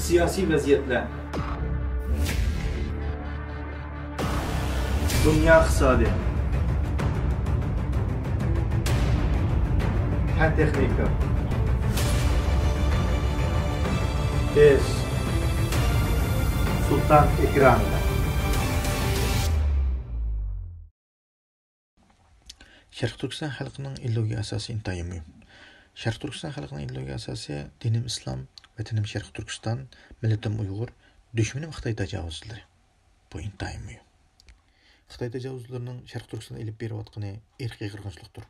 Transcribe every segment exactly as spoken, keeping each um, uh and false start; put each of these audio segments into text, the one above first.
سىياسىي ۋەزىيەتلەر. دۇنيا ئىقتىسادى. پەن تېخنىكا. بىز سۇلتان ئېكرانىدا. شەرقىي تۈركىستان خەلقىنىڭ ئىدېئولوگىيە ئاساسى ئىنتايىن مۇھىم. شەرقىي تۈركىستان خەلقىنىڭ ئىدېئولوگىيە ئاساسى دىنىم ئىسلام، ۋەتىنىم شەرقىي تۈركىستان، مىللىتىم ئۇيغۇر، دۈشمىنىم خىتاي تاجاۋۇزچىلىرى. بۇ ئىنتايىن مۇھىم. خىتاي تاجاۋۇزچىلىرىنىڭ شەرقىي تۈركىستاندا ئېلىپ بېرىۋاتقىنى ئىرقىي قىرغىنچىلىقتۇر.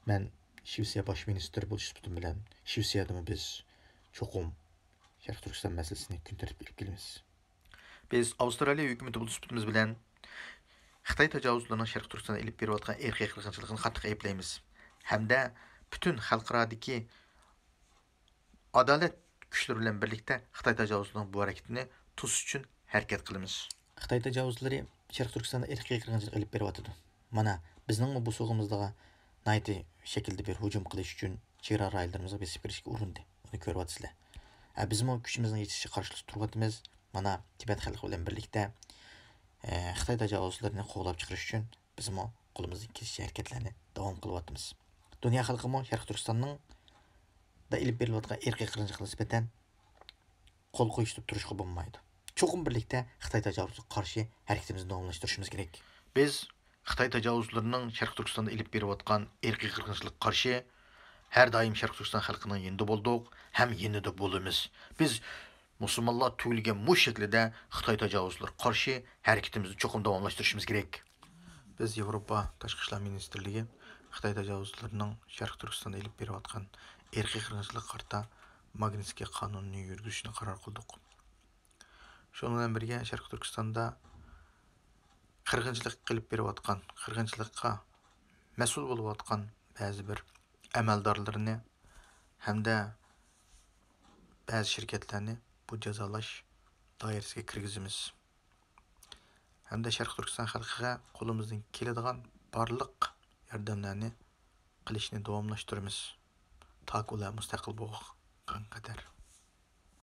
مەن شىۋېتسىيە باش مىنىستىرى بولۇش سۈپىتىم بىلەن، شىۋېتسىيەدىمۇ بىز چوقۇم شەرقىي تۈركىستان مەسىلىسىنى كۈن تەرتىپكە ئېلىپ كېلىمىز. بىز ئاۋسترالىيە ھۆكۈمىتى بولۇش سۈپىتىمىز بىلەن خىتاي تاجاۋۇزچىلىرىنىڭ شەرقىي تۈركىستاندا ئېلىپ بېرىۋاتقان ئىرقىي قىرغىنچىلىقىنى قاتتىق ئەيىبلەيمىز ھەمدە پۈتۈن خەلقئارادىكى ئادالەت كۈچلىرى بىلەن بىرلىكتە خىتاي تاجاۋۇزچىلىرىنىڭ بۇ ھەرىكىتىنى توسۇش ئۈچۈن ھەرىكەت قىلىمىز. خىتاي تاجاۋۇزچىلىرى شەرقىي تۈركىستاندا ئىرقىي قىرغىنچىلىق ئېلىپ بېرىۋاتىدۇ. مانا، بىزنىڭمۇ بوسۇغىمىزغا ناھايىتى شەكىلدە بىر ھۇجۇم قىلىش ئۈچۈن چېگرا رايونلىرىمىزغا بېسىپ كىرىشكە ئۇرۇندى. ئۇنى كۆرۈۋاتىسىلەر. ئە، بىزمۇ كۈچىمىزنىڭ يېتىشىچە قارشى تۇرۇۋاتىمىز. مانا، تىبەت خەلقى بىلەن بىرلىكتە، ئە، خىتاي تاجاۋۇزچىلىرىنى قوغلاپ چىقىرىش ئۈچۈن بىزمۇ قولىمىزدىن كېلىشىچە ھەرىكەتلەرنى داۋام قىلىۋاتىمىز. دۇنيا خەلقىمۇ شەرقىي تۈركىستاننىڭ دا ئېلىپ بېرىلىۋاتقان ئىرقىي قىرغىنچىلىققا نىسبەتەن قول قويۇشتۇرۇپ تۇرۇشقا بولمايدۇ. چوقۇم بىرلىكتە خىتاي تاجاۋۇزىغا قارشى ھەرىكىتىمىزنى داۋاملاشتۇرۇشىمىز كېرەك. بىز خىتاي تاجاۋۇزچىلىرىنىڭ شەرقىي تۈركىستاندا ئېلىپ بېرىۋاتقان ئىرقىي قىرغىنچىلىققا قارشى ھەر دائىم شەرقىي تۈركىستان خەلقىنىڭ يېنىدا بولدۇق ھەم يېنىدە بولىمىز. بىز مۇسۇلمانلار تۈگۈلگەن مۇ شەكلىدە خىتاي تاجاۋۇزچىلىرىغا قارشى ھەرىكىتىمىزنى چوقۇم داۋاملاشتۇرۇشىمىز كېرەك. بىز ياۋروپا تاشقى ئىشلار مىنىستىرلىكى خىتاي تاجاۋۇزچىلىرىنىڭ شەرقىي تۈركىستاندا ئېلىپ بېرىۋاتقان ئىرقىي قىرغىنچىلىققا قارىتا ماگنىتسكىي قانۇنىنى يۈرگۈزۈشنى قارار قىلدۇق. شۇنىڭ بىلەن بىرگە، شەرقىي تۈركىستاندا قىرغىنچىلىق قىلىپ بېرىۋاتقان، قىرغىنچىلىققا مەسئۇل بولۇۋاتقان بەزى بىر ئەمەلدارلىرىنى ھەمدە بەزى شىركەتلەرنى بۇ جازالاش دائىرىسىگە كىرگۈزىمىز. ھەمدە شەرقىي تۈركىستان خەلقىگە قولىمىزدىن كېلىدىغان بارلىق ياردەملەرنى قىلىشنى داۋاملاشتۇرىمىز، تاكى ئۇلار مۇستەقىل بولغان قەدەر.